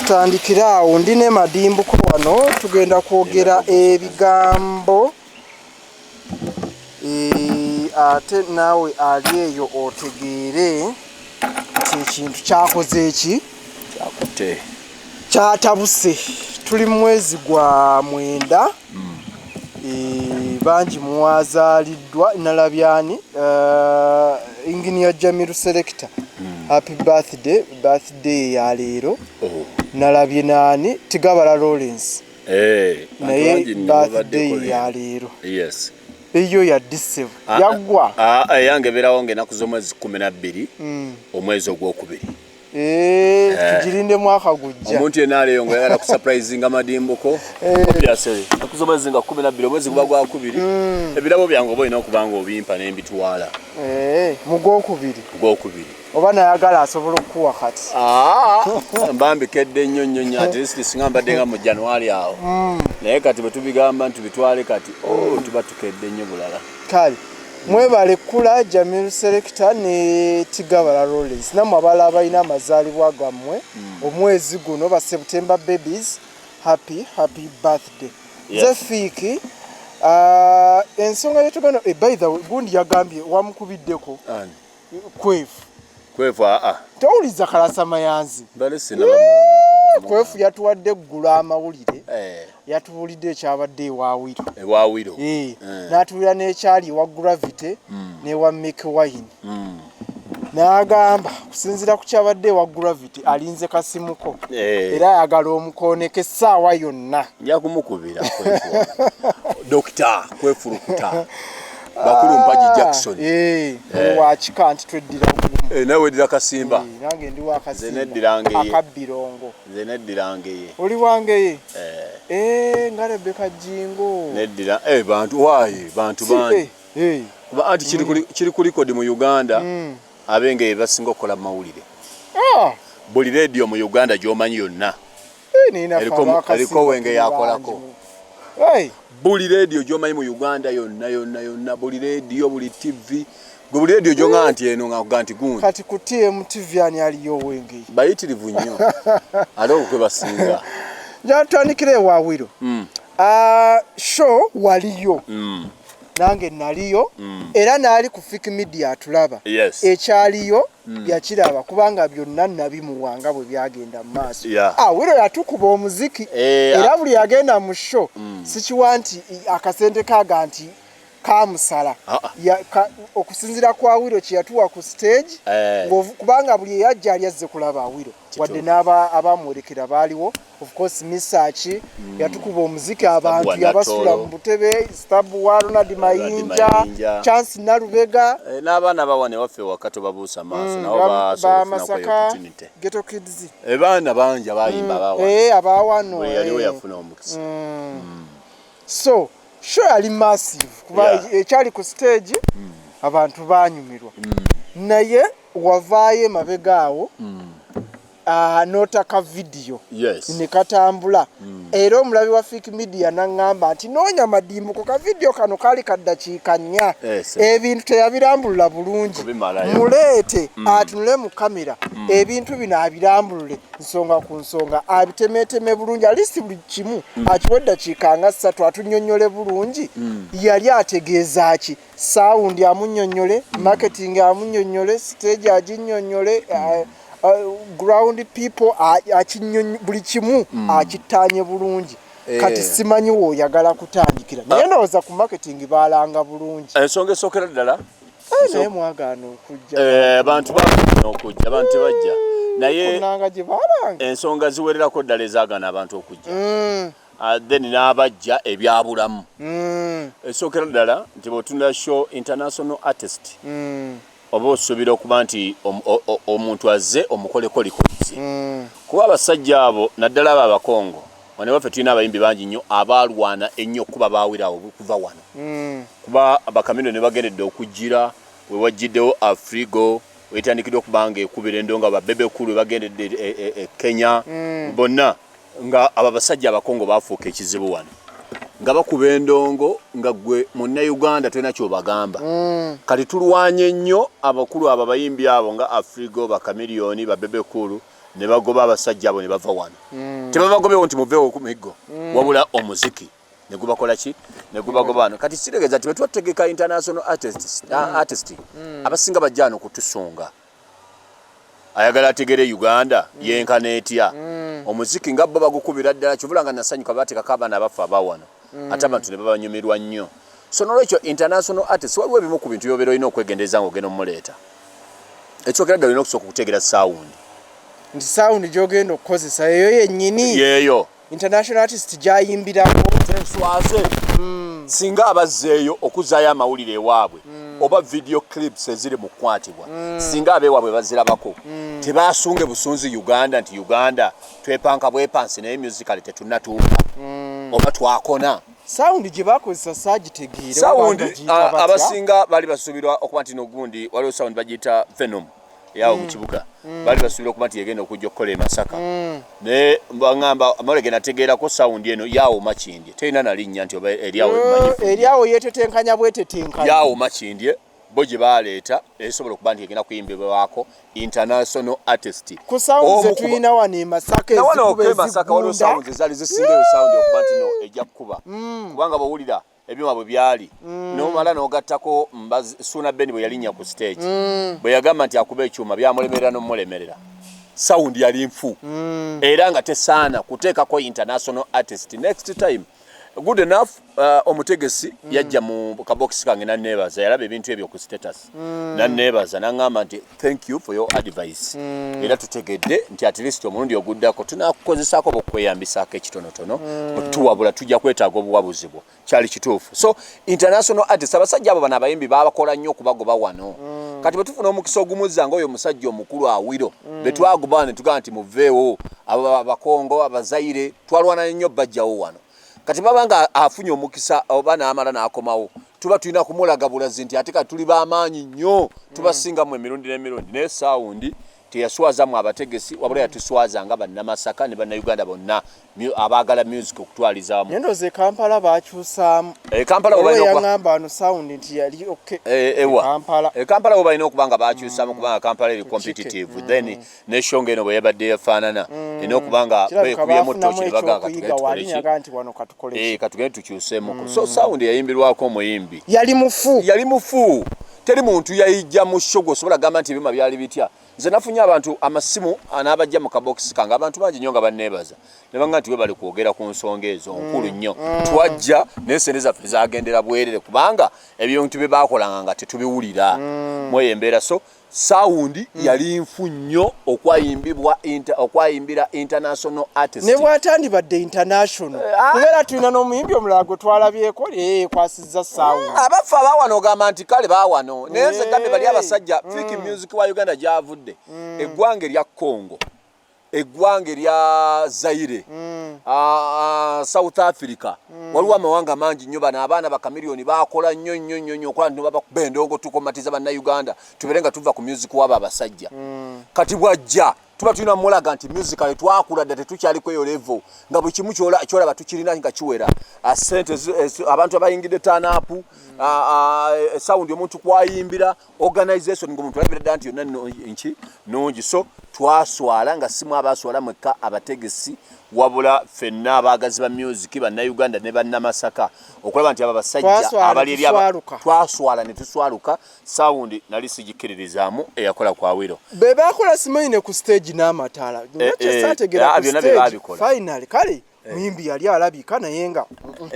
Tutandikire awo. Ndi ne Madimbuko wano, tugenda kwogera ebigambo, ate naawe ali eyo otegeere nti ekintu kyakoze eki Kyakute. Kyatabuse. Tuli mu mwezi gwa 9. Bangi muwazaaliddwa. Nalabyani Engineer Jamiru Selector, happy birthday, birthday ya leero. Oh. Nalabye naani, Tigabala Lawrence. Bantu naye bangi nno birthday babaddeko ya leero. leero. Yes. Eyo ya dissevu Ah, yaggwa. Ah, eyange ebeerawo ng'ennaku z'omwezi 12, omwezi ogwokubiri. Tugirinde mwaka gujja. Omuntu yenna aleeyo ngaoyagala kusurprisinga Madimbuko, obviously ennaku z'omwezi nga 12, omwezi guba gwakubiri, ebirabo byange oba olina okuba nga obimpa nembitwala. Mu gwokubiri. Gwokubiri. Oba nayagala asobola okukuwa kati? Ah, mbambikedde nnyo nnyo nnyo. At least singa mbadde nga mu January awo, naye kati bwe tubigamba nti bitwale kati, oh, tuba tukedde nnyo bulala. Kale mwebale kula Jamil Selector ne Tigabala Lawrence, nammwe abalala abalina amazaalibwa gammwe omwezi guno, ba September babies, happy happy birthday. Nze Fiiki. Ensonga yetugenda, by the way, gundi yagambye wamukubiddeko. Ani? Kwefu. Kwefu? Aa. Towuliza Kalasa Mayanzi? Mbale sinaba. Kwefu yatuwadde eggulu amawulire. Yatubuulidde ekyabadde ewawiro. Ewawiro. N'atuwulira n'ekyali ewa Gravity n'ewa Mikie Wine. N'agamba kusinziira ku kyabadde ewa Gravity, alinze kasimuko era ayagala omukooneko essaawa yonna. Nja kumukubira Kwefu, Dokita Kwefulukuta, bakulu Mpagi Jackson. Wakika nti tweddira gumu. Nawe weddira Kasimba. Nange ndi Nze wakasimba. neddira Ngeye. Akabbirongo. Nze neddira Ngeye. Oli wangeye? Nga Rebeka Jingo. Neddira bantu waayi, bantu bangi. Kuba anti kiri ku record mu Uganda, ab'Engeye basinga okukola mu mawulire. Buli rediyo mu Uganda gy'omanyi yonna, Nina Eriko Akasimba Wenge tuli yakolako. bangi. Hey. Buli rediyo gy'omanyi mu Uganda yonna yonna yonna, buli rediyo, buli TV, gwe buli rediyo gy'oŋŋamba nti eno, nga kuga nti gundi. Kati ku TMTV ani aliyo owengeye? Bayitirivu nnyo, ate okwo kwe basinga. Njatandikira ewawiro. Show waliyo? Nange naliyo, era naali ku Fik Media atulaba. Ekyaliyo yakiraba, kubanga byonna nabimuwanga bwe byagenda mu maaso. Awiro yatukuba omuziki, era buli yagenda mu show, sikiwa nti akasente kaga nti kamusala. Okusinziira ku Awiro kye yatuwa ku stage, kubanga buli eyajja ali azze kulaba Awiro, wadde n'aba abamwerekera baaliwo. Of course Misaki yatukuba omuziki, abantu Stabua yabasula Natolo. mu butebe, Stabua, Ronald Mayinja, Mayinja. Chance Nalubega. N'abaana bawa ne waffe waka tobabuusa maaso, nabo ba basobola okufunaku Masaka opportunity. Ghetto Kids. Abaana bangi abayimba abawa. Abawano. Buli yaliwo yafuna omukisa. So show yali massive, kuba ekyali ku stage abantu banyumirwa, naye wavaayo emabega awo, n'otaka vidiyo ne katambula, era omulabi wa Fik Media naŋŋamba nti noonya Madimbuko, ka vidiyo kano kaali ka ddakiika 4. Ebintu teyabirambulula bulungi. Kubimalayo. Muleete atunule mu kamera, ebintu bino abirambulule nsonga ku nsonga, abitemeteme bulungi, at least buli kimu akiwa eddakiika nga 3, atunnyonnyole bulungi yali ategeeza ki. Sound amunnyonnyole, marketing amunnyonnyole, stage aginnyonnyole, ground people buli kimu akittaanye bulungi. Kati simanyi w'oyagala kutandikira, naye ndowooza ku marketing baalanga bulungi. Ensonga esookera ddala, Naye mwagaana okujja. Abantu baagaana okujja, abantu tebajja, naye Kunanga gye baalanga. Ensonga ziwererako ddala ezaagaana abantu okujja. Then n'abajja ebyabulamu. Esookera ddala nti bw'otunula show, international artist, oba osuubira okuba nti omuntu azze omukoleko records, kuba abasajja abo, naddala abo Abakongo, wano waffe tulina abayimbi bangi nnyo abalwana ennyo okuba baawirawo kuva wano, kuba bakamino ne bagendedde okujjira we wajjiddewo Afrigo, wetandikidde okuba nga ekubira endo nga ba Bebe Cool bagendedde e Kenya bonna, nga abo abasajja Abakongo bafuuka ekizibu wano, nga bakuba endongo nga gwe Munnayuganda tolina kyobagamba. Kati tulwanye nnyo abakulu abo, abayimbi abo nga Afrigo, Bakamiliyoni, ba Bebe Cool. Ne bagoba abasajja abo ne bava wano. Tebabagobewo nti muveewo ku miggo, wabula omuziki ne gubakola ki, ne gubagoba wano. Kati kitegeeza nti bwe twategeka international artist, abasinga bajja wano kutusunga, ayagala ategere Uganda yenkana etya, omuziki nga bo bagukubira ddala. Kyovula nga nasanyuka bateekako abaana abaffe abawano, ate abantu ne babanyumirwa nnyo. So nolwekyo international artist, waliwo ebimu ku bintu byobeera olina okwegendereza ng'ogenda omuleeta. Ekyokera ddala, olina okusooka okutegeera sound. Nti sound gy'ogenda okukozesa eyo yennyini yeeyo international artist gy'ayimbirako. Enswaze singa abazzeeyo okuzaayo amawulire ewaabwe oba video clips eziri mu kukwatibwa, singa abeewaabwe bazirabako, tebasunge busunzi Uganda nti Uganda twepanka bwepansi, naye musically tetunnatuuka oba twakona. Sound gye bakozesa saagitegeere. Sound, abasinga baali basuubirwa okuba nti nogundi waliwo sound bagiyita Venom eyawo mu kibuga, baali basuubira okuba nti yegenda okujja okukola e Masaka, naye baŋŋamba amawulire ge nategeerako, sound eno yaawo Makindye terina nalinnya nti oba eryawo manyifu. Eryawo yetetenkanya bwetetenkanya. Yaawo Makindye bo gye baleeta esobola okuba nti egenda kuyimbibwako international artist. Ku sound ze tulina wano e Masaka nawano ezikuba e Masaka waliwo ezigunda. Sound ezaali zisinga eyo sound okuba nti no ejja kukuba, kubanga bwowulira ebyuma bwe byali nomala n'ogattako Suuna Ben bwe yalinnya ku stage, bwe yagamba nti akuba ekyuma byamulemerera n'omulemerera, sound yali nfu era nga tesaana kuteekako international artist. Next time, good enough, omutegesi yajja mu kabokisi kange naneebaza, yalaba ebintu ebyo ku status, naneebaza naŋŋamba nti thank you for your advice, era tutegedde nti at least omulundi oguddako tunakukozesaako oba okweyambisaako ekitonotono otuwabula, tujja kwetaaga obuwabuzi bwo. Kyali kituufu. So international artist, abasajja abo bano abayimbi babakola nnyo okubagoba wano. Kati bwe tufuna omukisa ogumuzza nga oyo omusajja omukulu Awilo, be twagoba wano ne tugamba nti muveewo, abo Abakongo, Abazaire, twalwana nnyo bajjawo wano. Kati baba nga afunye omukisa oba n'amala n'akomawo, tuba tulina kumulaga bulazi nti ate kati tuli b'amaanyi nnyo, tubasingamu emirundi n'emirundi. Naye sound teyaswazamu abategesi, wabula yatuswaza nga Bannamasaka ne Bannayuganda bonna abaagala music okutwaliza wamu. Naye ndowooza e Kampala bakyusaamu. E Kampala we balina yaŋŋamba wano sound nti yali okay. Ewa. Kampala. E Kampala we balina okuba nga bakyusaamu, kubanga Kampala eri competitive. Then n'eshonga eno bwe yabadde yefaanana, erina okuba nga Kirabika beekubyemu baafunamu ttooki ne bagamba ekyokuyiga katugende wali tukole ki? nyaga nti wano katukole ki? Katugende tukyuseemuko. So sound yayimbirwako omuyimbi yali mufu. Yali mufu, teri muntu yayijja mu show gwosobola gamba nti ebyuma byali bitya. Nze nafunye abantu amasimu n'abajja mu kabokisi kange, abantu bangi nnyo nga banneebaza ne baŋŋamba nti webale kwogera ku nsonga ezo nkulu nnyo. Twajja naye sente zaffe zagendera bwerere, kubanga ebintu bye baakolanga nga tetubiwulira mweyo embeera. So sound yali nfu nnyo okwayimbira international artist. Ne bw'atandibadde international, kubeera tulina n'omuyimbi omulala gwe twalabyeko yeekwasizza sound. Abaffe abawano ogamba nti kale bawano, naye nze gambye bali abasajja. Fik Music wa Uganda gyavudde, eggwanga erya Congo, eggwanga erya Zaire, South Africa, waliwo amawanga mangi nnyo. Bano abaana bakamiliyoni bakola nnyo nnyo nnyo nnyo okuba nti babakuba endongo, tukomatiza Bannayuganda tubeere nga tuva ku music wabo abasajja. Kati bwajja tuba tulina mulaga nti musically twakula dda, tetukyaliko eyo level nga buli kimu kyolaba tukirina nga kiwera. Sente abantu abayingidde tanapu, sound omuntu kwayimbira, organization ng'omuntu alabira ddala nti yonna nki nungi. So twaswala nga simu abaswala mwekka abategesi, wabula ffenna abaagazi ba music, Bannayuganda ne Bannamasaka, okulaba nti abo abasajja Twaswala, abali eri tuswaluka. Twaswala ne tuswaluka. Sound nali sigikkiririzaamu eyakola kwa Awilo. Be bakola simanyi ne ku stage n'amataala. Saategeera ku Byonna bye stage. baabikola. Finally kale muyimbi yali alabika naye nga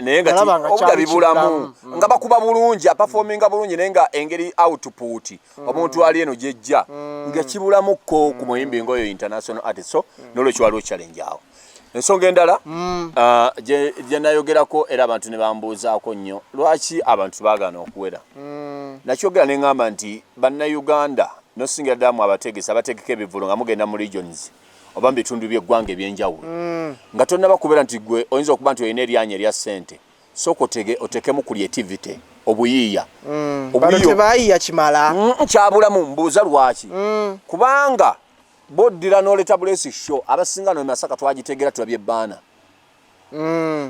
naye nga nalaba nga obudda kyali bibulamu kibulamu. Nga bakuba bulungi, aperforminga bulungi, naye nga engeri output omuntu ali eno gyejja nga kibulamukko ku muyimbi ng'oyo international artist. So nolwekyo waliwo challenge awo. Ensonga endala gye nayogerako era abantu ne bambuuzaako nnyo, lwaki abantu baagaana okuwera? Nakyogera ne ŋŋamba nti Bannayuganda nosingira ddala mu abategesi abategeka ebivvulo, nga mugenda mu regions oba mu bitundu by'eggwanga ebyenjawulo, nga tonnaba kubeera nti gwe oyinza okuba nti olina eryanyi erya ssente, sooka oteekemu creativity, obuyiiya. Bano Obuyiiya tebayiya kimala. Kyabulamu. Mbuuza lwaki? Kubanga boddira n'oleta bulesi show, abasinga no Masaka twagitegeera tulabye ebbaana.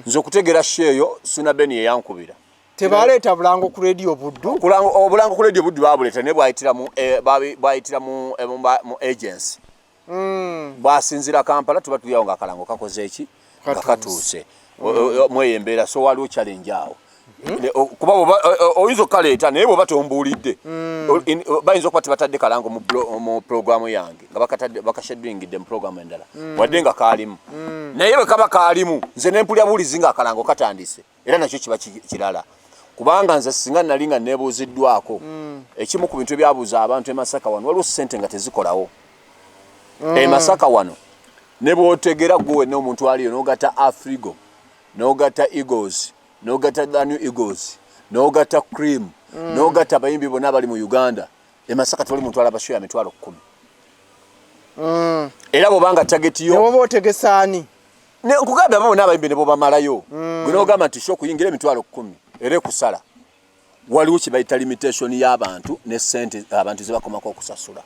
Nze okutegeera show eyo, Suna Ben yeyankubira. Tebaleeta bulango ku Radio Buddu? Obulango ku Radio Buddu babuleeta, naye bwayitira mu agency. Bwasinzira Kampala, tuba tuli awo nga akalango kakoze eki, nga katuuse mweyo embeera. So waliwo challenge awo. Kuba oyinza okukaleeta, naye bw'oba tombuulidde, bayinza okuba tebatadde kalango mu programu yange, nga bakashedulingidde mu programu endala, wadde nga kaalimu. Naye bwe kaba kaalimu, nze nempulya buulizi nga akalango katandise, era nakyo kiba kirala, kubanga nze singa nali nga nebuuziddwako, ekimu ku bintu ebyabuuza abantu e Masaka wano, waliwo ssente nga tezikolawo e Masaka wano. Ne bw'otegera gwe wenna omuntu aliyo, n'ogatta Afrigo, n'ogatta Eagles, n'ogatta The New Eagles, n'ogatta Cream, n'ogatta abayimbi bonna abali mu Uganda, e Masaka tewali muntu alaba show ya 100,000. Era bw'obanga target yo Newoba otegesaani? Nkugambye, abo bonna abayimbi ne bobamalayo, gwe n'ogamba nti show okuyingira 100,000, era ekusala. Waliwo kye bayita limitation y'abantu ne ssente abantu ze bakomako okusasula.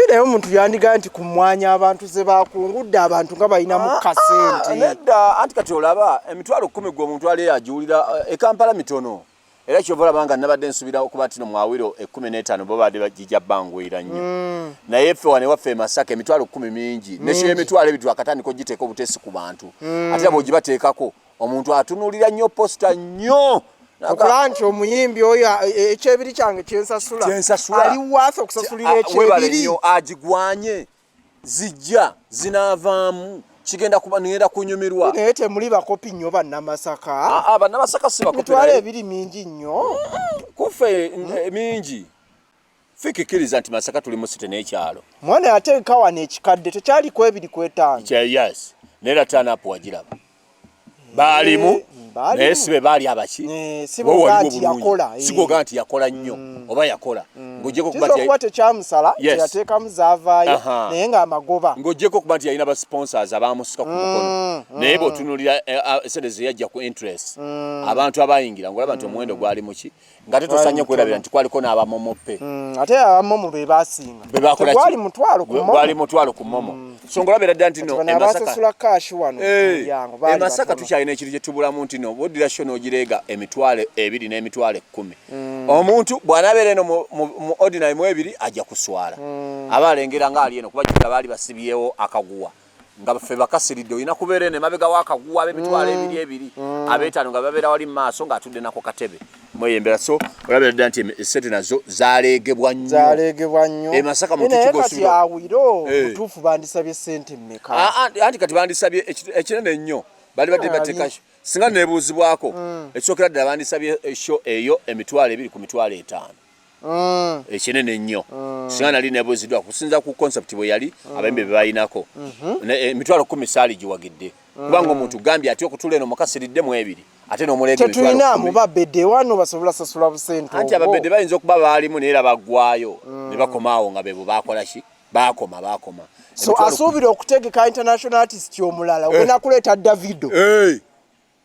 Naye omuntu yandigaa nti ku mwanya abantu ze bakungudde, abantu nga balinamu kasente. Nedda, anti kati olaba 100,000, gwe omuntu ali agiwulira e Kampala mitono. Era kyova olaba nga nabadde nsuubira okuba nti no mwawiro 15 bo badde bagijja banguyira nnyo, naye ffe wano ewaffe e Masaka 100,000 mingi. Nesyo 20,000 akatandika ogiteeka obuteesi ku bantu, ate era bw'ogibateekako, omuntu atunuulira nnyo poster nnyo. Okulaba nti omuyimbi oyo ekyebiri kyange kyensasula Kyensasula. ali waafe okusasulira Webale ekyebiri. nnyo, agigwanye, zijja zinaavaamu, kigenda kuba ngenda kunyumirwa. Naye temuli bakopi nnyo Bannamasaka. Ah, ah, Bannamasaka si bakopi. Emitwalo Naye ebiri mingi nnyo. Kufe mingi. Fikikiriza nti Masaka tuli mu city n'ekyalo. Mwana yateeka wano ekikadde tekyaliko 2 ku 5. Yes, naye era turn up wagiraba, baalimu. Baalimu. Naye si be baali abaki. Si Bo bwoga waliwo nti bulungi. yakola, Si gwoga nti yakola nnyo oba yakola, ng'ogyeko okuba Kiyinza nti okuba tekyamusala, teyateekamu zaavaayo, naye ng'amagoba. Ng'ogyeko okuba nti yalina ba sponsors abamusika ku mukono, naye bw'otunuulira sente ze yajja ku interest, abantu abayingira, ng'olaba nti omuwendo gwali muki, ng'ate tosanye kwerabira nti kwaliko n'abamomo pay. Ate abamomo be basinga. Be bakola ki? Tegwali 10,000 ku momo. Gwali 10,000 ku momo. So ng'olabira ddala nti no Bano e Masaka abasasula cash wano ku mulyango e baali Masaka batono. tukyalina ekintu kye tubulamu nti no bwoddira show n'ogireega 2 n'emitwalo 10, omuntu bw'anaabeera eno mu ordinary mu ebiri ajja kuswala, aba alengera ng'ali eno, kuba jjukira baali basibyewo akaguwa nga ffe bakasiridde. Olina kubeera eno emabega w'akaguwa, ab'emitwalo ebiri ebiri, ab'etaano nga babeera wali mu maaso ng'atudde nako katebe mweyembera. So olabira ddala nti esente nazo zaleegebwa nnyo. Zaleegebwa nnyo. E Masaka muntu Naye kigo kati awiro butuufu bandisabye sente mmeka? Ah, ah, anti kati bandisabye ekinene ennyo bali badde bateeka, singa nebuuzibwako, ekisookera ddala bandisabye show eyo 2,000 ku 50,000. Ekinene ennyo, singa nali nebuuziddwa kusinza ku concept bwe yali, abayimbi be balinako, 100,000 saali giwagidde, kubanga omuntu gambye atya okutula eno mukasiridde mu ebiri, ate n'omuleega emitwalo Tetulinamu 10,000? Babedde wano basobola sasula busente Anti obwo. Ababedde bayinza okuba baalimu, naye era baggwayo ne bakomaawo nga bebo bakola ki, bakoma. So Emitwalo asuubira okutegeka international artist omulala, ogenda kuleeta Davido. Hey!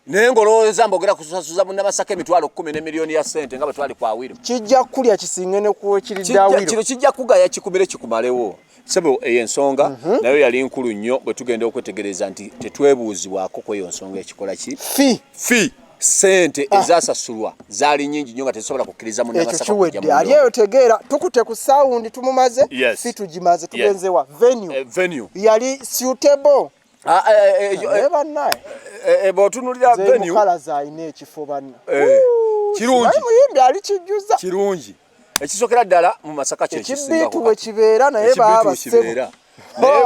Naye ng'olowooza mbogera kusasuza Munnamasaka 10,000 ne miliyoni ya ssente nga bwe twali kwa Awiro. Kijja kulya kisinge ne kukiridde Awiro. Kino kijja kugaya kikumire kikumalewo. Sebo, eyo ensonga nayo yali nkulu nnyo bwe tugenda okwetegereza nti tetwebuuzibwako ku eyo nsonga ekikola ki. Fi Fi ssente ezasasulwa zaali nnyingi nnyo nga tezisobola kukkiriza Ekyo Munnamasaka kujja kiwedde. mu Ali ndongo. eyo tegeera tukute ku sound tumumaze. Fi tugimaze, tugenzewa venue. Venue Yali suitable? Ah, Naye bannaye, bw'otunuulira venue Mukalazi alina ekifo banna. Kirungi. Naye muyimbi ali kijjuza. Kirungi. Ekisookera ddala mu Masaka Ekibiitu kyekisingako bwe kibeera, naye Ekibiitu baaba kibeera. ssebo. Naye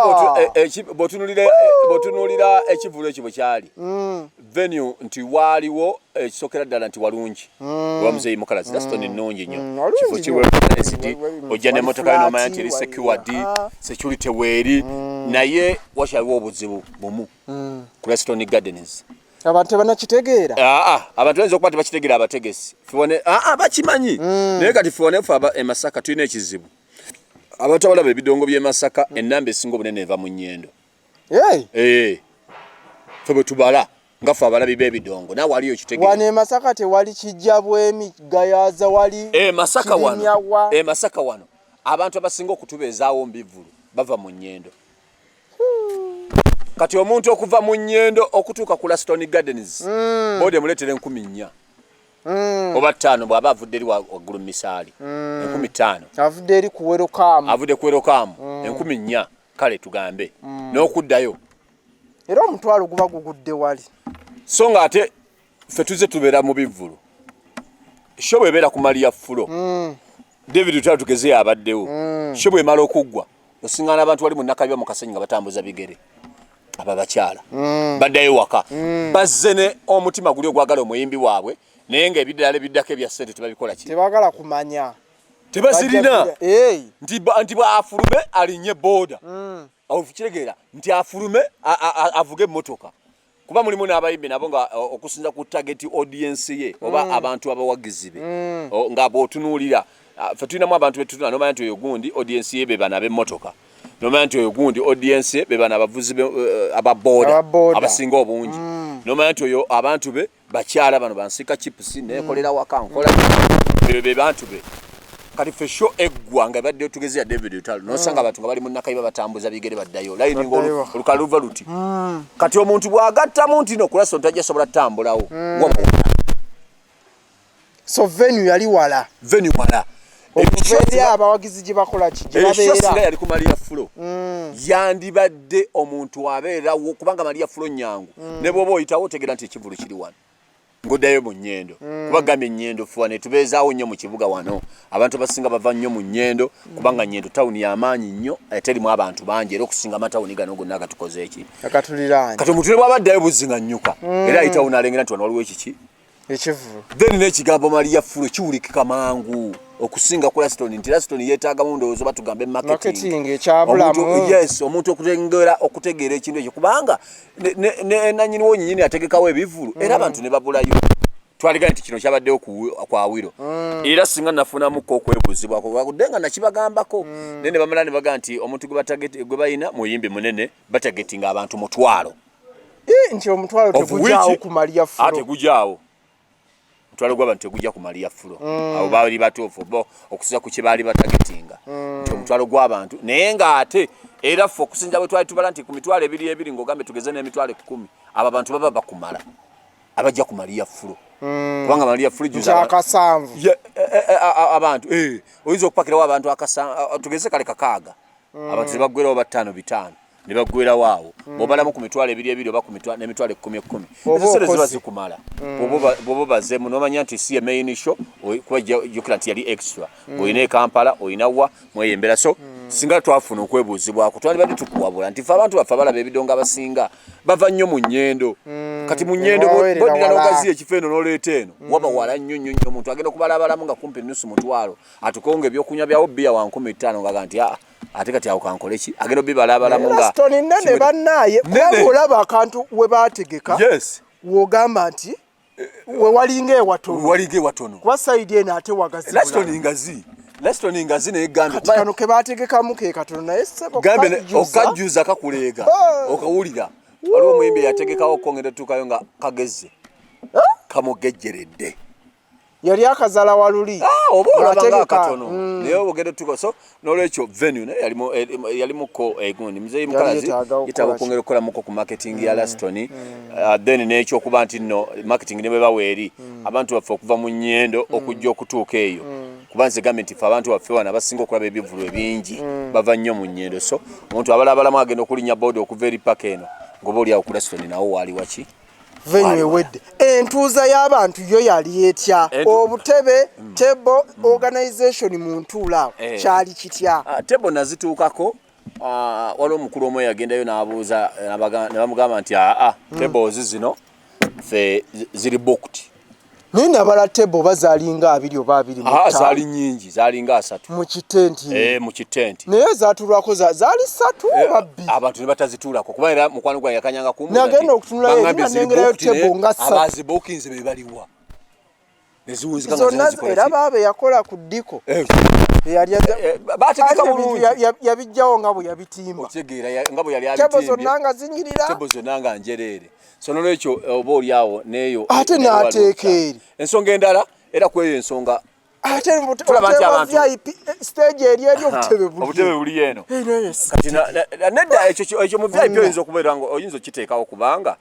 bw'otunuulira ekivvulu ekyo bwe kyali, venue nti waaliwo, ekisookera ddala nti walungi oba Muzeeyi Mukalazi Laston nnungi nnyo. Walungi Kifo nnyo. kiweesidi, ojja Wali n'emmotoka yo n'omanya nti eri flat, secured, security weeri, naye wakyaliwo obuzibu bumu ku Laston Gardens. Abantu tebanakitegeera. Aa, abantu bayinza okuba tebakitegeera, abategesi Ffe aa, bakimanyi, naye kati ffe ffe aba e Masaka tulina ekizibu. Abantu abalaba ebidongo by'e Masaka, ennamba esinga obunene eva mu Nnyendo. Hey, Eh, ffe bwe tubala nga ffe abalabi b'ebidongo, naawe waliyo kitegeera. Wano e Masaka tewali kijja bwemi Gayaza wali. E Masaka wano Kirinyawa. E Masaka wano abantu abasinga okutubeezaawo mbivvulu bava mu Nnyendo. Kati omuntu okuva mu Nnyendo okutuuka ku Laston Gardens, boda emuleetera 4,000 oba 5,000 bw'aba avudde eri waggulu mu misaali, 5,000. Avudde eri ku Werokaamu. Avudde ku Werokaamu, 4,000. Kale tugambe n'okuddayo. Era omutwalo guba gugudde wali. So nga ate ffe tuze tubeera mu bivvulu, show bw'ebeera ku Maria Flo, David Lutalo tugeze yabaddewo, show bw'emala okuggwa osingana abantu bali mu Nakabiba mu Kasenyi nga batambuza bigere, abo abakyala baddayo waka, bazze ne omutima guli ogwagala omuyimbi waabwe, naye nga ebirala ebiddako ebya ssente tebabikola ki? Tebagala kumanya. Tebazirina. Nti bw'afulume alinnye boda, kitegeera nti afulume avuge emmotoka, kuba mulimu n'abayimbi nabo nga okusinza ku target audience ye oba abantu abawagizi be, nga bw'otunuulira, ffe tulinamu abantu betutunula nomanya nti oyo gundi audience ye be bano ab'emmotoka, nomanya nti oyo gundi audience ye be bano abavuzi aba boda abasinga obungi, nomanya nti oyo abantu be bakyala bano bansika chips nekolera waka nkola, be be bantu be. Kati ffe show eggwa nga ebadde tugeze ya David Lutalo, nosanga abantu nga bali mu Nakayiba batambuza bigere baddayo, layini ng'olukalu luva luti. Kati omuntu bw'agattamu nti no kulaso ntajja sobola tutambulawo, waba. So venue yali wala. Venue wala. Okuva eri abawagizi gye bakola ki, gye babeera. Singa yali ku Maria Flo, yandibadde omuntu abeerawo, kubanga Maria Flo nyangu, ne bw'oba oyitawo otegeera nti ekivulu kiri wano ng'oddayo mu Nnyendo, kuba gambye Nnyendo ffe wano etubeezaawo nnyo mu kibuga wano, abantu abasinga bava nnyo mu Nnyendo, kubanga Nnyendo tawuni y'amaanyi nnyo ate erimu abantu bangi era okusinga amatawuni gano gonna agatukoze eki Akatuliraanye. Kati omuntu ne bw'aba addayo buzzi nga nnyuka, era ayitawo n'alengera nti wano waliwo ekiki. Ekivulu. Then n'ekigambo Maria Flo kiwulikika mangu okusinga ku Laston, nti Laston yeetaagamu ndowooza batugambe marketing. Ekyabulamu. Yes, omuntu okutegeera ekintu ekyo, kubanga ne nannyini wo nnyini ategekawo ebivulu, era abantu ne babulayo. Twaliga nti kino kyabaddewo ku Awiro, era singa nafunamuko okwebuuzibwako wakudde nga nakibagambako, naye ne bamala ne bagaa nti omuntu gwe balina muyimbi munene, batargetinga abantu 10,000. Nti omutwalo tegujaawo ku Maria Flo. Tegujaawo, omutwalo gw'abantu tegujja ku Maria Flo. Abo baali batuufu bo okusinza ku kye baali batargetinga, nti omutwalo gw'abantu, naye ng'ate era ffe okusinza bwe twali tubala nti ku 20,000 2 ng'ogambe tugeze n'10,000,000, abo abantu baba bakumala abajja ku Maria Flo, kubanga Maria Flo akasanvu. Abantu oyinza okupakirawo abantu tugeze kale 6, abantu ne baggwerawo bataano bitaano ne baggwerawo awo. Bw'obalamu ku 20,000 2 oba ku n'10,000 10,000, ezo sente ziba zikumala. Bw'oba obazeemu n'omanya nti si ye main show, kuba jjukira nti yali extra, ng'olina e Kampala, olina wa mweyembera. So singa twafuna okwebuuzibwako twalibadde tukuwabula nti fe abantu baffe abalaba ebidongo abasinga bava nnyo mu Nnyendo. Kati mu Nnyendo boddira n'ogaziya ekifo eno n'oleeta eno, waba wala nnyo nnyo nnyo. Omuntu agenda okubalabalamu nga kumpi nusu mutwalo atukewo nga ebyokunywa byawo bbiya wa 5,000, ngaga nti aa, ate kati awo kankole ki? Agenda obibalabalamu nga Laston nene bannaaye, kubanga olaba akantu we baategeka, w'ogamba nti we walinga ewatono. Walinga ewatono. Kuba side eno ate wagazi. Laston ngazi, Laston ngazi, naye gambye kati kano ke baategekamu ke katono, naye ssebo. Gambye okajjuza kakuleega okawulira. Waliwo omuyimbi yategekawo okongera otuukayo nga kageze kamugejjeredde. Yali akazala waluli. Oba olaba nga akatono, naye ogenda otuuka. So n'olwekyo venue naye yalimuko egundi muzeeyi Mukalazi yetaaga okwongera okukolamuko ku marketing ya Laston. Then n'ekyokuba nti nno marketing ne bwe bawa eri abantu baffe okuva mu Nnyendo okujja okutuuka eyo, kuba nze gambye nti ffe abantu baffe wano abasinga okulaba ebivulu ebingi bava nnyo mu Nnyendo. So omuntu abalabalamu agenda okulinnya boda okuva eri paka eno, ngoba oli awo ku Laston nawo waali waki. Venue ewedde, entuuza y'abantu yo yali etya? Obutebe, table organization mu ntuula awo kyali kitya? Table nazituukako. Waliwo omukulu omu yagendayo n'abuuza, ne bamugamba nti aa, tables zino ffe ziri booked. Naye nabala table oba zaalinga 20 oba 25. Zaali nyingi, zaalinga 30. Mu kitenti? Mu kitenti. Naye zatulwako zaali 3 oba 2. Abantu ne batazituulako, kuba era mukwano gwange yakanyanga. Nagenda okutunulayo eri nga nengerayo table nga 3. Abazibookinze be baliwa? Neziwunzika. Zonna era baaba yakola ku ddiko. Eyali Bategeka bulungi. Yabijjawo nga bwe yabitimba. Okitegeera, nga bwe yali table abitimbye. Zonna nga zinyirira. Table zonna nga njereere. So nolwekyo oba oli awo neeyo Ate nayo n'ateeka waliwo eri. Ensonga endala era kweyo ensonga Ate Tulaba nti VIP stage eri obutebe buli. Obutebe buli eno. Naye kati nedda, ekyo mu VIP oyinza okubeera nga oyinza okiteekawo, kubanga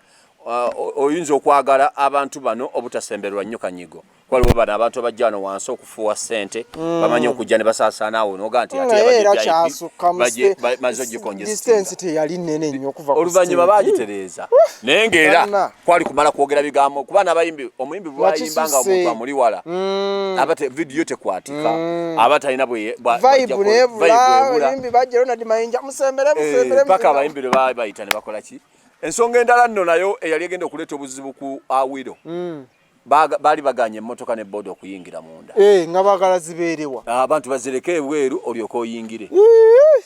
oyinza okwagala abantu bano obutasembererwa nnyo kanyigo. Waliwo bano abantu abajja wano wansi okufuuwa ssente, bamanyi okujja ne basaasaana awo noga nti ate Naye era abadde VIP, kyasukka mu maze ogicongestinga. Distance teyali nnene nnyo okuva ku Oluvannyuma stage. baagitereeza, naye ng'era Banna. kwali kumala kwogera bigambo, kuba n'abayimbi, omuyimbi bwayimba nga Wakisuse. omuntu amuli wala, aba vidiyo tekwatika, aba talina Vibe bwajja nebula. Vibe ebula. Abayimbi bajja, Ronald Mayinja, musembere, musembere, Paka musembere. Abayimbi lwe baba bayita ne bakola ki. Ensonga endala nno nayo eyali egenda okuleeta obuzibu ku Awilo, baali baganye emmotoka ne boda okuyingira munda. Eh, nga baagala zibeerewa? Abantu bazireke ebweru olyoke oyingire. Ii!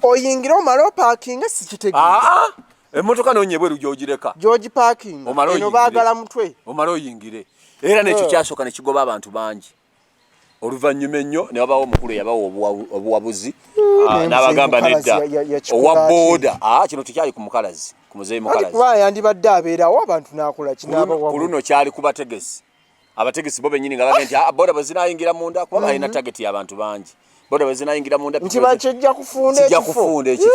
Oyingire omale opaakinga? Sikitegeera. Aa, emmotoka noonya ebweru gy'ogireka. Gyogipaakinga. Omale Eno oyingire. baagala mutwe. Omale oyingire, era nekyo kyasooka ne kigoba abantu bangi. Oluvannyuma ennyo ne wabawo omukulu eyabawa obuwabuzi, Naye n'abagamba Muzeeyi Mukalazi nedda, yakikola owa atya? booda, kino tekyali ku Mukalazi, ku Muzeeyi Anti Mukalazi. Kuba yandibadde abeerawo abantu n'akola Ku kinaabawabu. luno kyali ku bategesi. Abategesi bo bennyini nga bagamba nti, "Ah, boda bwe zinayingira munda," kuba balina target y'abantu bangi, "boda bwe zinayingira munda, Nti bakijja kufunda kijja ekifo. Kufunda ekifo."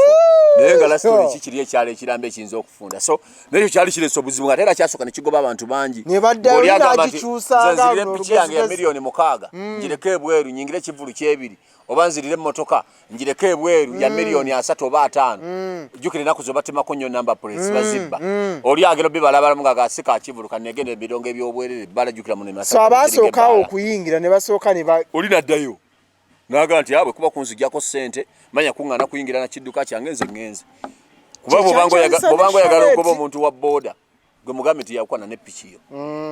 Naye nga last So. ki kiri ekyalo ekiramba ekiyinza okufunda? So nekyo kyali kireese obuzibu, nga ate era kyasooka ne kigoba abantu bangi. Ne baddayo, Ng'oli agamba nti, n'agikyusanga "Nze nzirire luno piki yange ya olugezigezi." 6 million ngireke ebweru nyingire ekivvulu kyebiri, oba nzirire emmotoka ngireke ebweru ya 30 million oba 50." Jjukira ennaku zo batemako nnyo number plates, bazibba. Oli agenda bibalabalamu nga gasika kivulu kanegenda ebirongo ebyobwerere balajjukira muno. So abaasooka awo okuyingira ne basooka ne ba Oli naddayo naga nti abwe kuba kunzigyako ssente, manya kuŋŋaana kuyingira na kidduka kyange, nze ŋŋenze. Kuba Kye bw'obanga oyagala kyali ogoba omuntu wa booda, gwe mugambe nti yakwana ne piki yo,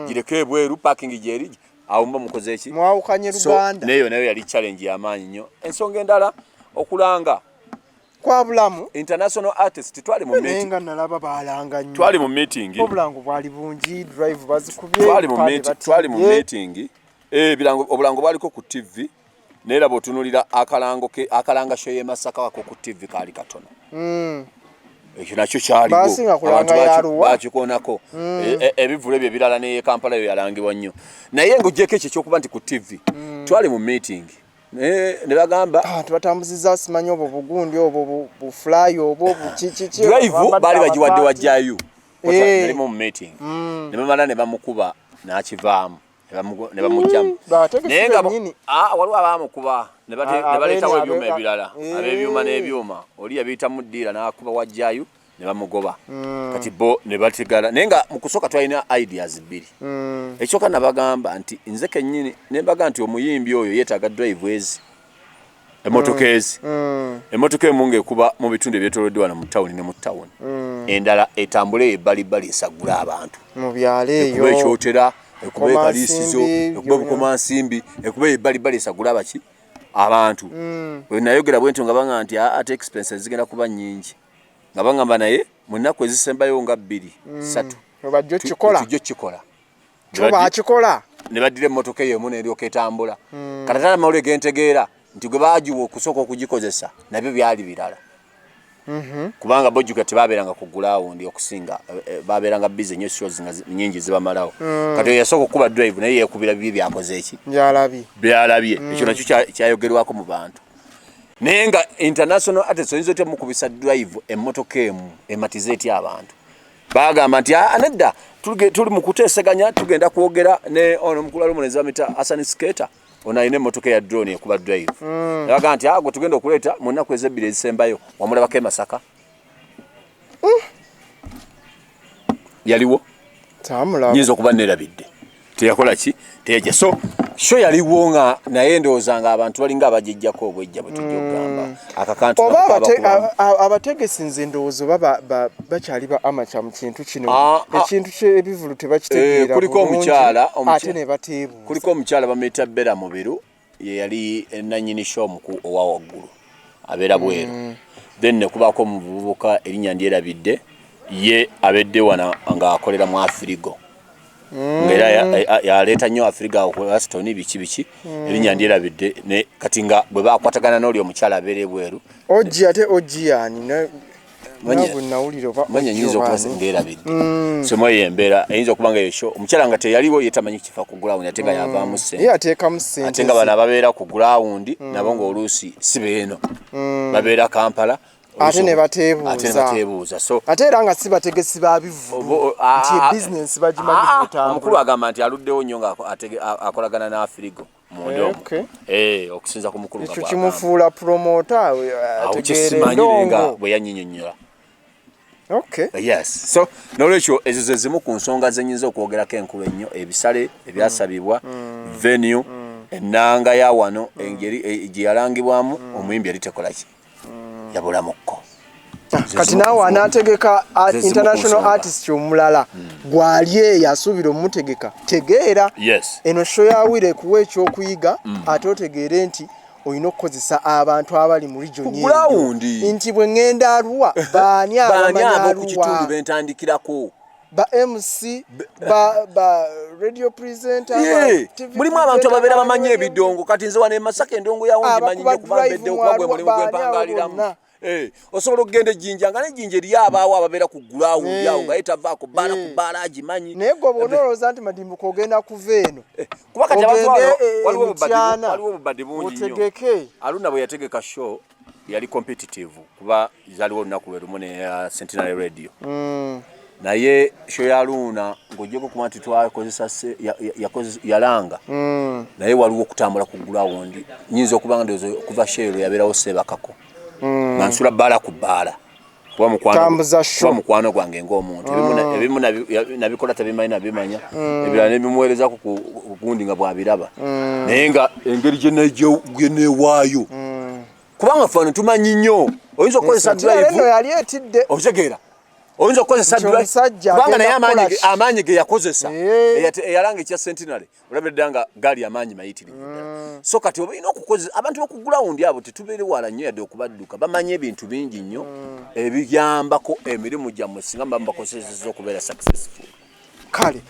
gireke ebweru, parking gyeri awo, muba mukoze eki? Mwawukanye. So Luganda. Neyo nayo yali challenge y'amaanyi nnyo. Ensonga endala, okulanga Kwa bulamu. International artist, twali mu Naye meeting, nga nalaba baalanga nnyo. Twali mu meeting. Obulango bwali bungi, drive bazikubye, Twali mu ebipande meeting, twali mu batimbye. meeting. Ebirango, obulango bwaliko ku TV, naye era bw'otunuulira akalango ke akalanga show y'e Masaka wako ku TV kaali katono. Ekyo nakyo kyaliwo. Baasinga kulanga Abantu yaluwa. bakikonako. Ebivvulu ebyo ebirala ne Kampala yo yalangibwa nnyo, naye ng'oggyeko ekyo ekyokuba nti ku TV, twali mu meeting ne bagamba Abantu batambuziza simanyi obwo bugundi obwo bu flyer obwo bukikiki. Drive baali bagiwadde wajjayo. Nalimu mu meeting, ne bamala ne bamukuba n'akivaamu, ne bamugjamu. Bategesi Naye nga bennyini. Ah, waliwo abaamukuba ne baleetawo ebyuma ebirala, ab'ebyuma n'ebyuma. Oli yabiyitamu ddiira n'akuba wajjayo ne bamugoba. Kati bo ne batigala, naye nga mu kusooka twalina ideas bbiri. Ekyoka nabagamba nti nze kennyini ne mbaga nti omuyimbi oyo yeetaaga drive ezi, emmotoka ezi, emmotoka emu ng'ekuba mu bitundu ebyetoolodde wano mu tawuni ne mu tawuni, endala etambule ebbalibbali esaggula abantu Mu byalo ekuba eyo. Ekyotera, ekuba Ekaliisizo, Bukomansimbi, ekuba byonna. Bukomansimbi, ekuba ebbalibbali esaggula abaki abantu. Bwe nayogera bwe ntyo nga baŋŋamba nti, "Ah, ate expenses zigenda kuba nnyingi." Nga baŋŋamba naye mu nnaku ezisembayo nga 2, 3 Webajja okikola. Tujja okikola. Kyo baakikola. Ne baddira emmotoka eyo emu n'eryoka etambula. Kati ate amawulire gentegeera nti gwe baagiwa okusooka okugikozesa nabyo byali birala, kubanga bojjuka tebabeeranga ku ground okusinga, babeeranga busy nnyo, shows nga nyingi zibamalawo. Kati oyo yasooka okukuba drive naye yeekubira bibi byakoze eki? Byalabye. Byalabye. Ekyo nakyo kyayogerwako mu bantu. Naye nga international artist oyinza otya mukubisa drive emmotoka emu ematiza etya abantu? Bagamba nti, "Ah, nedda, tuli mu kuteeseganya, tugenda kwogera ne ono omukulu alumulenzi bamita Hassan Skater, ono alina emmotoka eya drone ekuba drive." Nebagamba nti, "Ah, gwe tugenda okuleeta mu nnaku ezebbiri ezisembayo." Wamulabako e Masaka? Yaliwo? Tamulaba. Nyinza okuba nerabidde, teyakola ki, teyajja. So show yaliwo nga naye ndowooza nga abantu balinga abagijjako obwejja bwe tujja okugamba akakantu Oba nako kabakubamu. Abategesi nze ndowooza oba bakyali ba amateur mu kintu kino. Ah, ah. Ekintu ky'ebivulu tebakitegeera Kuliko bulungi, ate ne bateebuuza. Kuliko omukyala bamuyita Bera Mubiru, ye yali nanyini show omuku owa waggulu, abeera bweru. Then nekubaako omuvubuka, erinnya ndyerabidde, ye abedde wana ng'akolera mu Afrigo, ngaera yaleeta nnyo Afrigo awo ku Aston biki biki. Erinnya ndyerabidde. Kati nga bwe bakwatagana n'oli omukyala abeera ebweru. Ogi ate ogi yani nabwe nawulira oba Manya Ogi nyinza oba okuba ani. ngerabidde. So mweyo embeera eyinza okuba nga eyo omukyala nga teyaliwo, ye tamanyi kifa ku ground, ate nga yavaamu ssente. Ye ateekamu ssente. Ate nga bano ababeera ku ground nabo ng'oluusi si beeno, babeera Kampala. Ate ne bateebuuza. Ate ne bateebuuza. So ate era nga si bategesi ba bivvulu, nti ebizinensi bagimanyi bwetambula. Omukulu agamba nti aluddewo nnyo nga akolagana n'Afirigo munda omwo. Okusinza ku mukulu nga Ekyo bw'agamba. Kimufuula promota. Awo Ategeera kyesimanyi naye nga endongo. bwe yanyinyonnyola. Yes, so nolwekyo ezo ze zimu ku nsonga zenyinza okwogerako enkulu ennyo: ebisale ebyasabibwa, venue, ennanga ya wano, engeri gye yalangibwamu, omuyimbi yali tekolaki, yabulamukko. Kati naawe anaategeka Ze zimu ku international nsonga. artist omulala gwali eyo asuubira omutegeka, tegeera eno show ya Wire ekuwa ekyokuyiga, ate otegeere nti olina okukozesa abantu abali mu region Ku eyo. ground. Nti bwe ŋŋenda Arua, baani Baani abamanyi ab'oku kitundu Arua? bentandikirako? Ba MC, ba radio presenter, ba TV Mulimu abantu presenter, ababeera bamanyi ba- ebidongo. Kati nze wano e Masaka endongo yawo ngimanyi nnyo Abakuba kuba drive mbeddewo, mu kuba gwe Arua, mulimu gwe baani abo mpangaliramu. bonna? Osobola okugenda ejjinja nga nejjinja eriyo abaawo ababeera ku ground awo nga ye tavaako bbaala ku bbaala, agimanyi. Naye gwe bw'onoolowooza nti Madimbuka ogenda kuva eno Kuba kati abantu ogende, wano waliwo obubadde Mityana, waliwo obubadde bungi nnyo. otegeke. Aluna bwe yategeka show yali competitive, kuba zaliwo olunaku lwe lumu ne Centenary Radio. Naye show ya Luna, ng'ogyeko kuba nti twakozesa yalanga, naye waliwo okutambula ku ground. Nyinza okuba nga ndowooza okuva show yabeerawo seebakako nga nsula bbaala ku bbaala, kuba mukwano Tambuza show. kuba mukwano gwange ng'omuntu. Ebimu nabikola tabimanyi, nabimanya, ebirala nebimuweerezako ku gundi nga bw'abiraba, naye nga engeri gye neewaayo, kubanga ffe wano tumanyi nnyo oyinza okukozesa Centenary drive. Eno yali etidde. Okitegeera, oyinza okukozesa Nti drive omusajja kubanga agenda naye amaanyi kukola ki? Amaanyi ge yakozesa eyalanga ekya Centenary, olabye ddala nga gaali amaanyi mayitirivu ddala. So kati oba olina okukozesa abantu boku ground abo, tetubeere wala nnyo yadde okubadduka, bamanyi ebintu bingi nnyo ebiyambako emirimu gyammwe singa muba mubakozesezza okubeera successful. Kale.